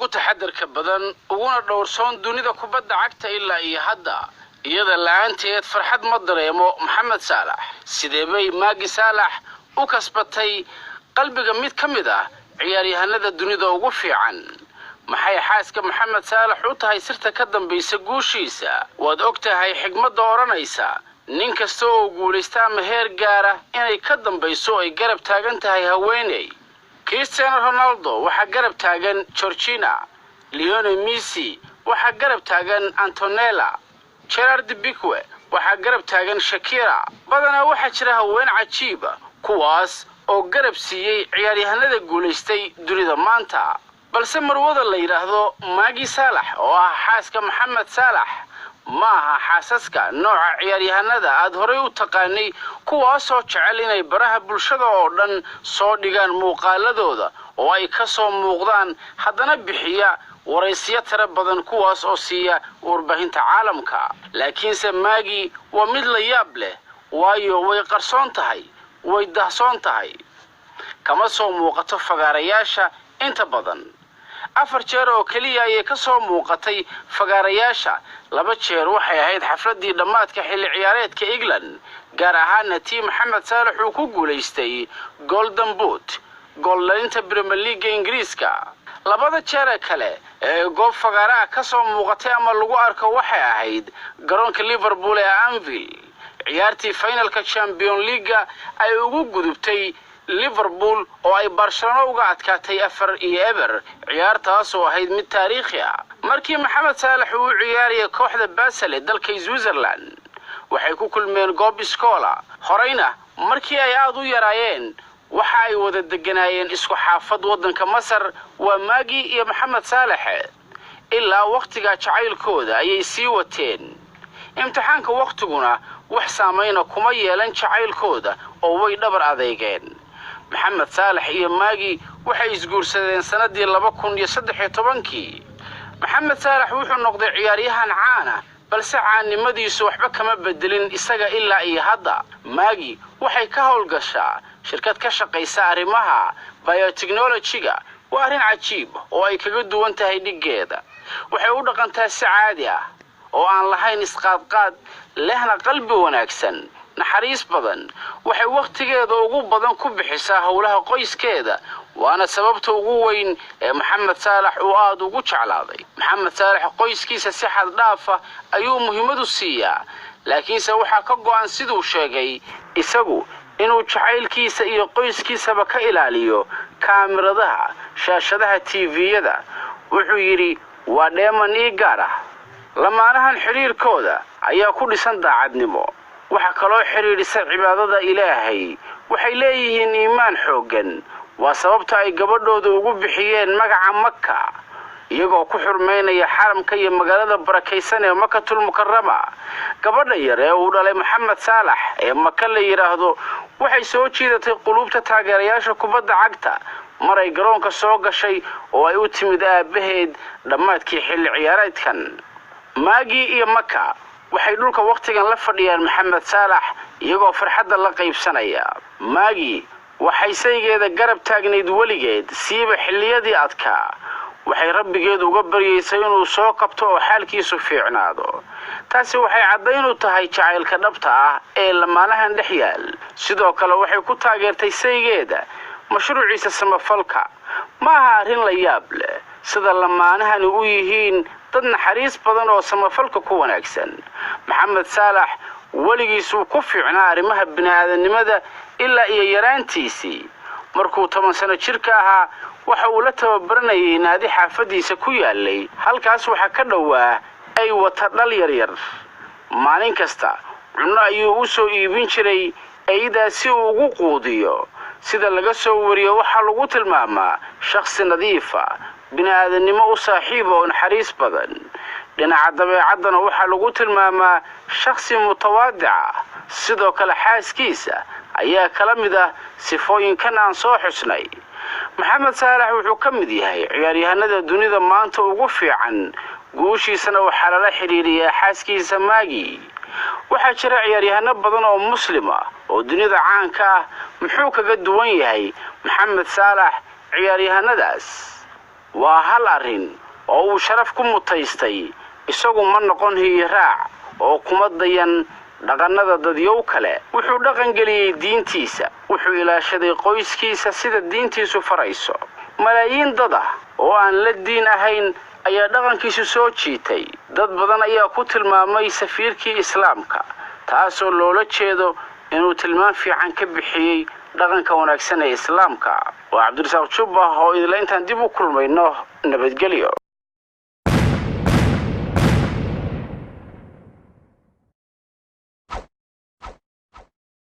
Ugu taxadarka badan uguna dhowrsoon dunida kubadda cagta ilaa iyo hadda, iyada la'aanteed farxad ma dareemo. Maxamed Saalax, sidee bay Maagi Saalax u kasbatay qalbiga mid ka mid ah ciyaaryahanada dunida ugu fiican? Maxay xaaska Maxamed Saalax u tahay sirta ka dambaysa guushiisa? Waad og tahay xigmadda odhanaysa nin kasta oo guulaysta ama heer gaara inay ka dambayso ay garab taagan tahay haweeney. Cristiano Ronaldo waxaa garab taagan Georgina, Lionel Messi waxaa garab taagan Antonella, Gerard Pique waxaa garab taagan Shakira. Badanaa waxaa jira haween cajiiba kuwaas oo garab siiyey ciyaaryahanada guulaystay dunida maanta, balse marwada la yidhaahdo Magi Saalax oo ah xaaska Maxamed Saalax ma aha xaasaska nooca ciyaaryahanada aad horay u taqaanay, kuwaasoo jecel inay baraha bulshada oo dhan soo dhigaan muuqaaladooda oo ay ka soo muuqdaan, haddana bixiya waraysiyo tiro badan kuwaas oo siiya warbaahinta caalamka. Laakiinse Magi waa mid la yaab leh, waayo way qarsoon tahay, way dahsoon tahay, kama soo muuqato fagaarayaasha inta badan. 4 jeer oo keliya ayay ka soo muuqatay fagaarayaasha. 2 jeer waxay ahayd xafladdii dhammaadka xilli ciyaareedka England, gaar ahaana tii Maxamed Saalax uu ku guulaystay Golden Boot, gooldhalinta Premier Leaga Ingiriiska. 2da jeer kale ee goob fagaaraha ka soo muuqatay ama lagu arko waxay ahayd garoonka Liverpool ee Anfield, ciyaartii finalka Champion Leaga ay ugu gudubtay Liverpool oo ay Barcelona uga adkaatay 4-0, ciyaartaas oo ahayd mid taariikhi ah. Markii Maxamed Saalax uu u ciyaarayay kooxda Basel ee dalka Switzerland, waxay ku kulmeen goob iskoola. Horeyna markii ay aada u yaraayeen waxa ay wada deganaayeen isku xaafad waddanka Masar, waa Magi iyo Maxamed Saalaxe. Ilaa wakhtigaa jacaylkooda ayay sii wateen, imtixaanka wakhtiguna wax saamayna kuma yeelan jacaylkooda oo way dhabar adeegeen. Maxamed Saalax iyo Magi waxay isguursadeen sanadii 2013-kii. Maxamed Saalax wuxuu noqday ciyaaryahan caana, balse caannimadiisu waxba kama bedelin isaga ilaa iyo hadda. Magi waxay ka howlgashaa shirkad ka shaqaysa arrimaha biotechnology-ga. Waa arrin cajiib oo ay kaga duwan tahay dhiggeeda. Waxay u dhaqantaa si caadi ah oo aan lahayn isqaadqaad, lehna qalbi wanaagsan, naxariis badan. Waxay wakhtigeeda ugu badan ku bixisaa howlaha qoyskeeda, waana sababta ugu weyn ee Maxamed Saalax uu aada ugu jeclaaday. Maxamed Saalax qoyskiisa si xad dhaafa ayuu muhiimadu siiyaa, laakiinse waxaa ka go'an, siduu sheegay isagu, inuu jacaylkiisa iyo qoyskiisaba ka ilaaliyo kaamiradaha shaashadaha TV-yada. Wuxuu yidhi waa dheeman ii gaar ah. Lamaanahan xidhiirkooda ayaa ku dhisan daacadnimo, waxaa kaloo xidhiidhisa cibaadada Ilaahay. Waxay leeyihiin iimaan xooggan. Waa sababta ay gabadhooda ugu bixiyeen magaca Maka, iyagoo ku xurmaynaya xaramka iyo magaalada barakaysan ee Makatul Mukarama. Gabadha yar ee uu dhalay Maxamed Saalax ee Maka la yidhaahdo waxay soo jiidatay quluubta taageerayaasha kubadda cagta mar ay garoonka soo gashay oo ay u timid aabbaheed dhammaadkii xilli ciyaareedkan. Magi iyo Maka waxay dhulka wakhtigan la fadhiyaan Maxamed Saalax iyagoo farxadda la qaybsanaya. Magi waxay saygeeda garab taagnayd weligeed, siiba xilliyadii adkaa. Waxay rabbigeed uga baryaysay inuu soo kabto oo xaalkiisu fiicnaado. Taasi waxay caddayn u tahay jacaylka dhabta ah ee lamaanahan dhex yaal. Sidoo kale waxay ku taageertay saygeeda mashruuciisa samafalka. Ma aha arrin la yaab leh sida lamaanahani u yihiin dad naxariis badan oo samafalka ku wanaagsan. Maxamed Saalax weligiisuu ku fiicnaa arrimaha bini'aadanimada ilaa iyo yaraantiisii. Markuu 10 sano jirka ahaa waxa uu la tababaranayay naadi xaafadiisa ku yaalay. Halkaas waxaa ka dhowaa ay wata dhal yaryar. Maalin kasta cunno ayuu u soo iibin jiray eydaa si uu ugu quudiyo. Sida laga soo wariyo waxaa lagu tilmaamaa shakhsi nadiifa, bini'aadanimo u saaxiiba oo naxariis badan. Dhinaca dabeecaddana waxaa lagu tilmaamaa shakhsi mutawaadica. Sidoo kale xaaskiisa ayaa kala mid ah sifooyinkan aan soo xusnay. Maxamed Saalax wuxuu ka mid yahay ciyaaryahanada dunida maanta ugu fiican, guushiisana waxaa lala xidhiiriyaa xaaskiisa Magi. Waxaa jira ciyaaryahano badan oo muslim ah oo dunida caanka ah. Muxuu kaga duwan yahay Maxamed Saalax ciyaaryahanadaas? Waa hal arrin oo uu sharaf ku mutaystay. Isagu ma noqon hiyiraac oo kuma dayan dhaqannada dadyow kale. Wuxuu dhaqan geliyey diintiisa, wuxuu ilaashaday qoyskiisa sida diintiisu farayso. Malaayiin dad ah oo aan la diin ahayn ayaa dhaqankiisu soo jiitay. Dad badan ayaa ku tilmaamay safiirkii islaamka, taasoo loola jeedo inuu tilmaam fiican ka bixiyey dhaqanka wanaagsan ee islaamka. Waa Cabdirasaaq Jubba oo idila intaan dib u kulmayno, nabadgelyo.